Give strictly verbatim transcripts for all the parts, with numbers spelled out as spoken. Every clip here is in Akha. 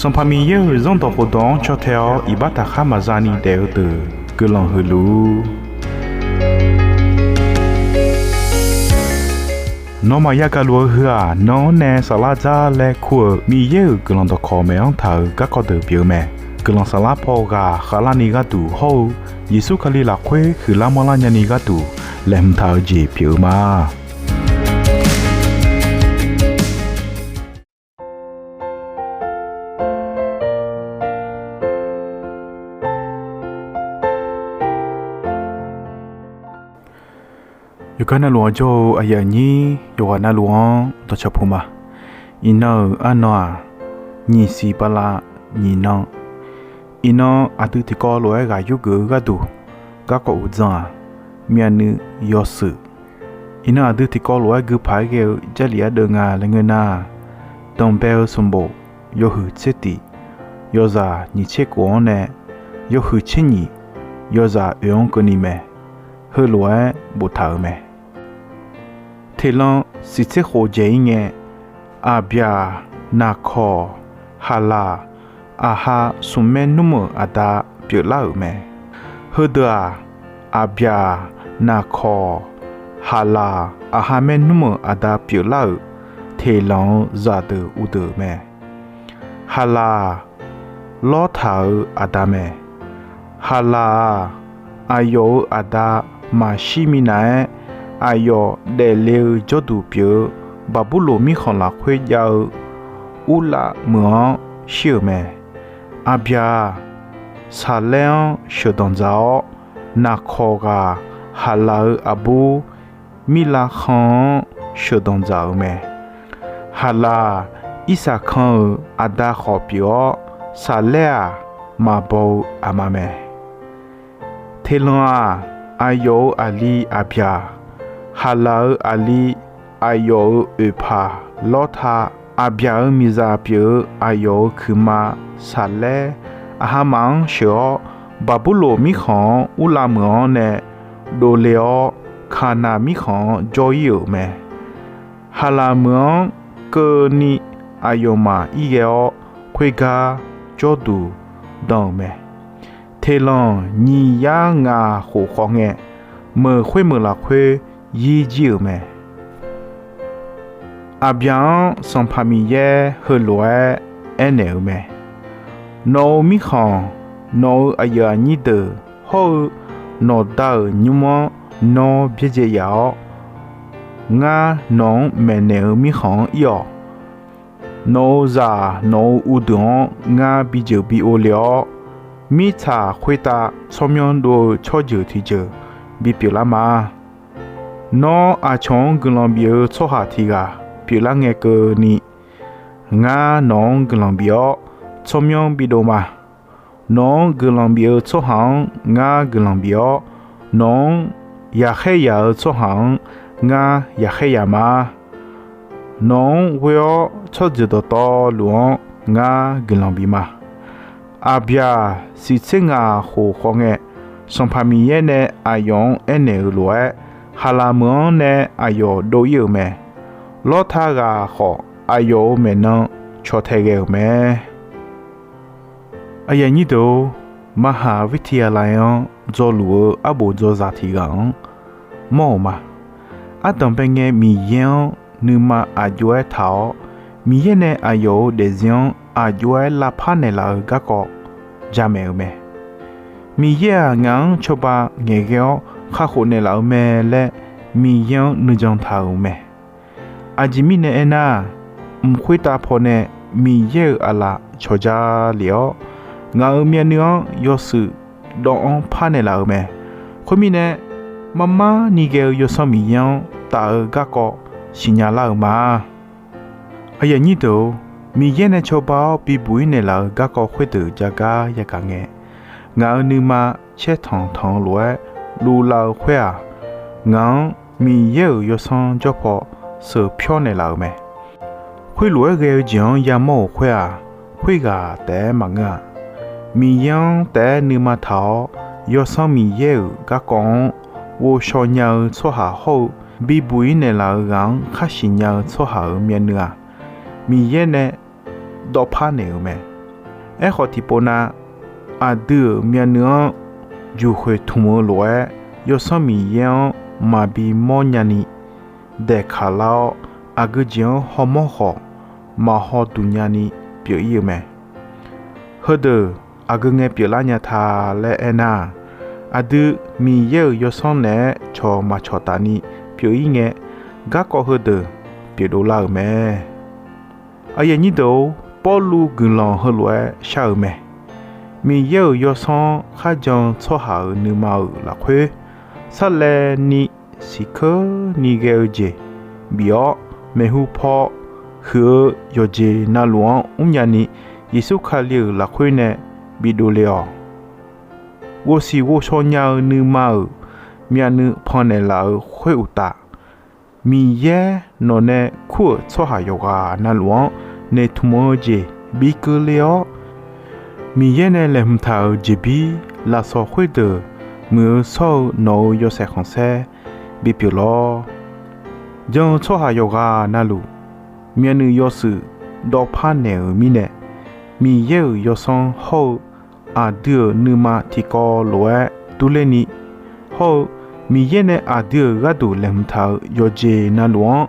Sanqpaq Miqyaer-euq Zanrdawq khofdawq-anr caw tae-awr iqbax taqkhar maqza ni daef-eu deuq guiqlanq huiq luf-ur. Nawmaf yagaq luf-eu heu-aq, nan-anr nae saflar dzar laer kur-euq Miqyaer-euq guiqlanq dawqkawq maeq-anr taq-euq garkawv deuq pyeuf-eu mae. Guiqlanq saflar paw ghaq khavlarni gharduq hawr-eu Yeqsur Kali lafkhoer huiqlar manrlar nyani gharduq laeqhmq taq-eu jeq pyeuf-eu ma. Yawqgar navluf-anr jawr-eu aqyuif aqnyir yawqghaq navluf-anr dawqcawq puq ma. Iqnan-euq arnan-aq, nyiq siq bala nyiq nan. Iqnan aqdui tiqkawv lof-aer ghaq yurgeuf-eu gharduq garkawv uqdzan-aq, myavnuiv yawshuif. Iqnan aqdui tiqkawv lof-aer gui paq-aer ghae-eu Jarlif ardeuv nga laer ngeur nar, Danqbae-eu sanqbof yawhuiq tser tif, yawzaq nyiq tser khof-anr nae yawhuiq tser nyiq, yawzaq oeq-anr keuvni mae. Heulof-aer boftaq-euq mae. Teqlan siq tser khof dzaeq-ir ngae, Aqbyaq, Naqkawq, Haqlaq, aqha smq maernmr-euq aqda pyeuflar-euq mae. Heudeuq-aq, Aqbyaq, Naqkawq, Haqlaq, aqha maernmr-euq aqda pyeuflar-euq Teqlan-eu zaqdeuq uvdeuq mae. Haqlaq-aq, Lawrtaq-euq aqda mae. Haqlaq-aq, aqyawf-euq aqda maqshir minav-aer, aqyawf daefle-eu jawrduq pyeuf-eu Baqburloq mirkhanq lafkhoer jav-eu Urlav meuq-anr shir-euq mae. Aqbyaq-aq, Saqlaer-anr sheuqdanq dzaq-awr, Naqkawq ghaq Haqlaq-euq aqbur Mirlavkhan-anr sheuqdanq dzaq-euq mae. Haqlaq-aq, Irsaqkan-euq aqda khawf pyeuf-awr, Saqlaer-aq, maqbaw-eu aqma mae. Teqlan-aq, aqyawf-euq aqli Aqbyaq, Haqlaq-euq aqli aqyawf-euq oeqpaq Lawrtaq, Aqbyaq-euq miqzaq pyeuf-eu aqyawf-euq kuiqma Saqlaer, aqhamaf-anr sheuq-awr, Baqburloq mirkhanq-anr Urlav meuq-anr nae dovle-awr, Kaqnaq mirkhanq-anr jawr-ir-euq mae. Haqlaq meuq-anr keuvni aqyawfmaf irghae-awr, khoergar jawrduq dan-euq mae. Teqlan nyiq yar ngaq khof khawf ngae, meuq khoermeuq lafkhoer yir jir-euq mae. Aqbyaq-anr Sanqpaq Miqyaer heulof-aer aernaeq-eu mae. Nawq-euq mirkhanq, nawq-euq aqyuif aqnyir deuq hawr-eu nawqda-euq nymr-anr nawr byaerdzae yaf-awr, ngar nawq-anr maeqnaeq-eu mirkhanq-anr ir-awq. Nawq-euq zaq nawq-euq uvdeuq-anr ngar bi jeuq bi ov le-awr, mirtsaq khoertav tsawrmyanr dov-eu tsawrjeuq tiqjeuq bipyeuf lar ma. Nawr aqcawq-anr guiqlanq bif-eu tsawrhaq tiq ghaq pyeuflar ngae keuvni, ngar nawq-anr guiqlanq bif-awr tsawrmyanr bidov ma. Nawq-anr guiqlanq bif-eu tsawrhaq-anr ngar guiqlanq bif-awr, nawq-anr yaqkhaer yaq-eu tsawrhaq-anr ngar yaqkhaer yaq ma. Nawq-anr ghoe-awr tsawrjeuq dawqtawvluf-anr ngar guiqlanq bif ma. Aqbyaq siq tser ngaq khof khawf ngae, Sanqpaq Miqyaer nae aqyawf-anr aernaeq-euq lof-aer, Haqlaq meuq-anr nae aqyawf dov-ir-euq mae. Lawrtaq ghaq khawf, aqyawf-euq maeqnan caw tae ghae-euq mae. Aqyuif aqnyir deuq-or, มหาวิทยาลัย-anr dzawluf-eu arbof dzawzaq tiq ghaq-anr mawr-euq ma. Ardanq bae ngae Miqyaer-anr nuima aq jov-aer taq-awr, Miqyaer nae aqyawf-euq daefzir-anr aq jov-aer lavpar naeqlaf-eu garkawv jamaeq-euq mae. Miqyaer-aq, ngaq-anr cawba ngaeqghae-awr kakhof naeqlaf-eu mae laer Miqyaer-anr nuijan taq-euq mae. Aqjeq mirnae aernar, mq khoertav pawnae Miqyaer-euq aqlaf cawqja lef-awr, ngaq-euq myavnuiv-anr yawshuif dawv-anr par naeqlaf-euq mae. Khoermirnae, marmar ni ghae-eu Yawsanr Miqyaer-anr taf-eu garkawv siqnya lar-euq ma. Aqyuif aqnyir deuq-or, Miqyaer nae cawba-awr bibuq-ir naeqlaf-eu garkawv khoerdeuq jagar yagaq ngae, ngaq-euq nuima caertanq tanq-eu lof-aer luvlav-eu khoer-aq, ngaq-anr Miqyaer-euq Yawsanr jawr paw sheuqpyawr naeqlaf-euq mae. Khoerlof-aer ghae-eu jeq-anr yamawr-euq khoer-aq, khoerghaq taef-aer maqngeur-a. Miqyaer-anr taef-aer nuima taq-awr, Yawsanr Miqyaer-euq garkawv-anr ghovshaw nya-eu tsawrhaq hawr-eu bibuq-ir naeqlaf-eu ghaq-anr khar siqnya-eu tsawrhaq-euq myavnuiv-aq, Miqyaer nae dawvpar naeq-euq mae. Aerkhawf tiqpov nav, aqdui-euq myavnuiv-anr juqkhoeq tmq-eu lof-aer, Yawsanr Miqyaer-anr maqbi mawrnya ni daeqkaq lar-awr, aqgeu jeq-anr hawmawr khawf, maqhaw duq nya ni pyeuf-ir-eu mae. Heudeuq aqgeu ngae pyeuflar nya ta laer aernar-aq, aqdui Miqyaer-euq Yawsanr naeq-aer cawq maqcawq taf ni pyeuf-ir ngae, garkawv heudeuq pyeufdov lar-euq mae. Aqyuif aqnyir deuq-or, Pawrluv guiqlanq heulof-aer shar-euq mae. Miqyaer-euq Yawsanr-anr kharjan-eu tsawrhaq-euq nuima-euq lafkhoer, sarlaevni siqkeurni ghae-eu jeq bif-awr, maeqhu paw huiq-eu yawqjeq navluf-anr mrnya ni, Yeqsur Kali-euq lafkhoer nae bidov le-awq. Ghovsiq ghovshaw nya-eu nuima-euq myavnuiv pannaeq laf-euq khoeruqtaf, Miqyaer nawq nae kur-euq tsawrhaq yawqghaq navluf-anr noeqtmq-eu jeq bi keuvle-awr, Miqyaer nae laeqhmq taq-euq jeqbir lafsawq khoerdeuq muiq-eu shawr-eu nawq-euq yawshaef khanqsaer bipyeuf lawr. Jan-eu tsawrhaq yawqghaq navluf, myavnuiv yawshuif dawvpar naeq-euq mirnae, Miqyaer-euq Yawsanr hawr-eu aqdui-euq nuima tiqkawv lof-aer durler ni, hawr-eu Miqyaer nae aqdui-euq gharduq laeqhmq taq-euq yawqjeq navluf-anr,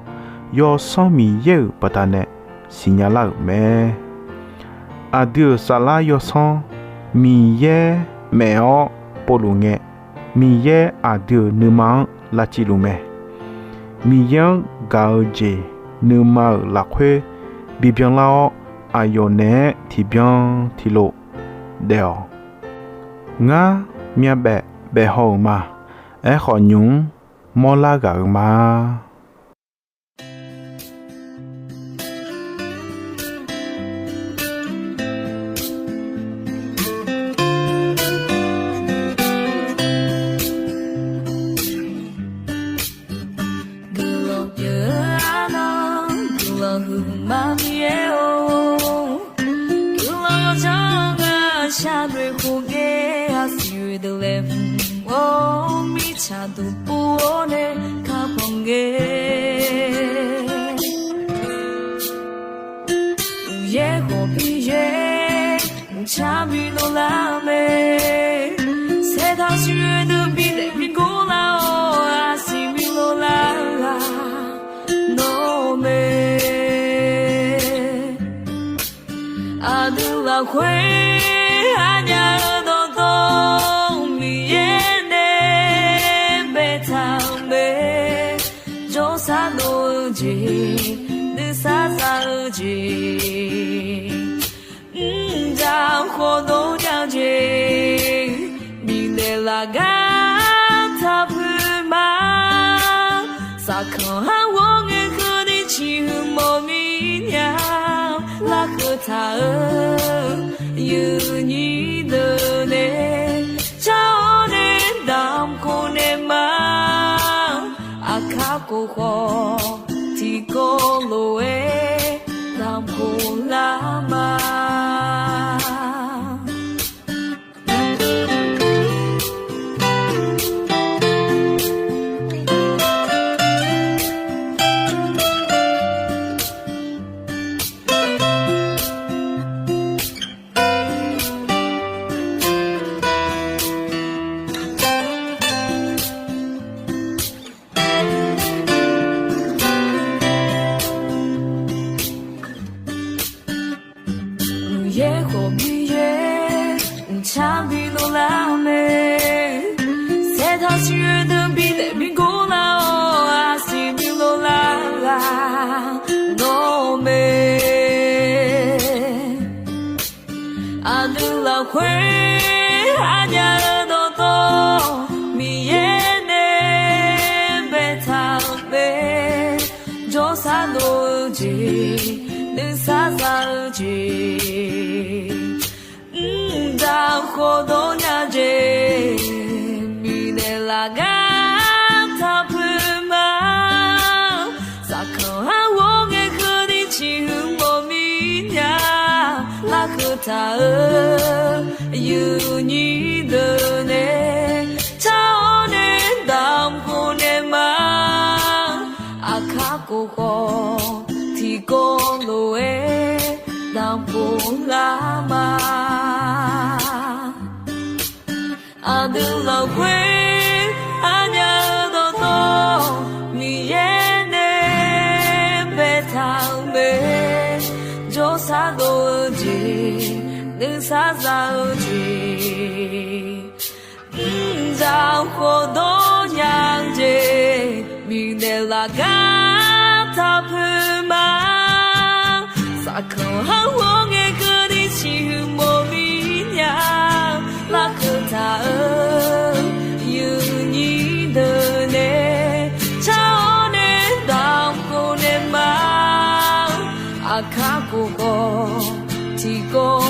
Yawsanr Miqyaer-euq baqdanae siqnya lar-euq mae. Aqdui-euq Saflar Yawsanr Miqyaer maef-awr povluf ngae, Miqyaer aqdui-euq nuima-anr lavcivluf mae. Miqyaer-anr gaq-eu jeq nuima-euq lafkhoer bibyan lar-awr, aqyawf naeq-aer tiqbyan tiqlof daef-awq. Ngar myavbaef baefhaw-euq ma. Aerkhawf, nymq-mr mawrlar ghaq-euq ma. Guiqlanq pyeuf-eu arnan, guiqlanq huiq ma Miqyaer-or. Guiqlanq yawdzanr-eu ghaq shaqnoeq khof ngae, aqsiq oe deuq laeqhmq-awr, mirtsaq duqpov-awr nae kakhanq ngae. Uqyaer khawf Miqyaer mqcar bi lov lar mae. Saertaq siq oe deuq bi daef bi gor lar-awr, aqsiq bi lov lar-eu ghaq nawr mae. Aqdui lafkhoer aqnya-eu dawqtawv Miqyaer nae baetaq-euq mae. Jawrsar dov-eu jeq, nuisar za-eu jeq, mrjaq khawf dov nya jeq, bifnaeq laf gar taq puiq ma. Saqkanq har ghawr ngae keuvni ciqhuiq mawf mir nya, larkeuv taq-eu yuifnyir deuq nae car-awr nae damq khof naeq ma. Aqkar khof khawf tiqkawv lof-aer damq khof lar ma. Uqyaer khawf Miqyaer mqcar bi lov lar mae. Saertaq siq oe deuq bi daef bi gor lar-awr, aqsiq bi lov lar ghaq nawr mae. Aqdui lafkhoer aqnya-eu dawqtawv Miqyaer nae baetaq-euq mae. Jawrsar dov-eu jeq, nuisar za-eu jeq, mqdaq khawf dov nya jeq, bifnaeq laf gar taq puiq ma. Saqkanq har ghawr ngae keuvni ciqhuiq mawf mir nya, larkeuv taq-eu yuifnyir deuq nae car-awr nae damq khof naeq ma. Aqkar khof khawf tiqkawv lof-aer damq khof lar ma. Nuilanq khoer arnya-eu dawqtawv Miqyaer nae baetaq-euq mae. Jawrsar dov-eu jeq, nuisar za-eu jeq, mrdzaq khofdawr nya-eu jeq, bifnaeq laf gar taq poeq ma. Saqkanq har ghawr ngae keuvni siqhuiq mawf mir nya. Larkeuv taq-euq yuifnyir deuq nae, car-awr nae damq khof naeq ma. Aqkar khof khawf tiqkawv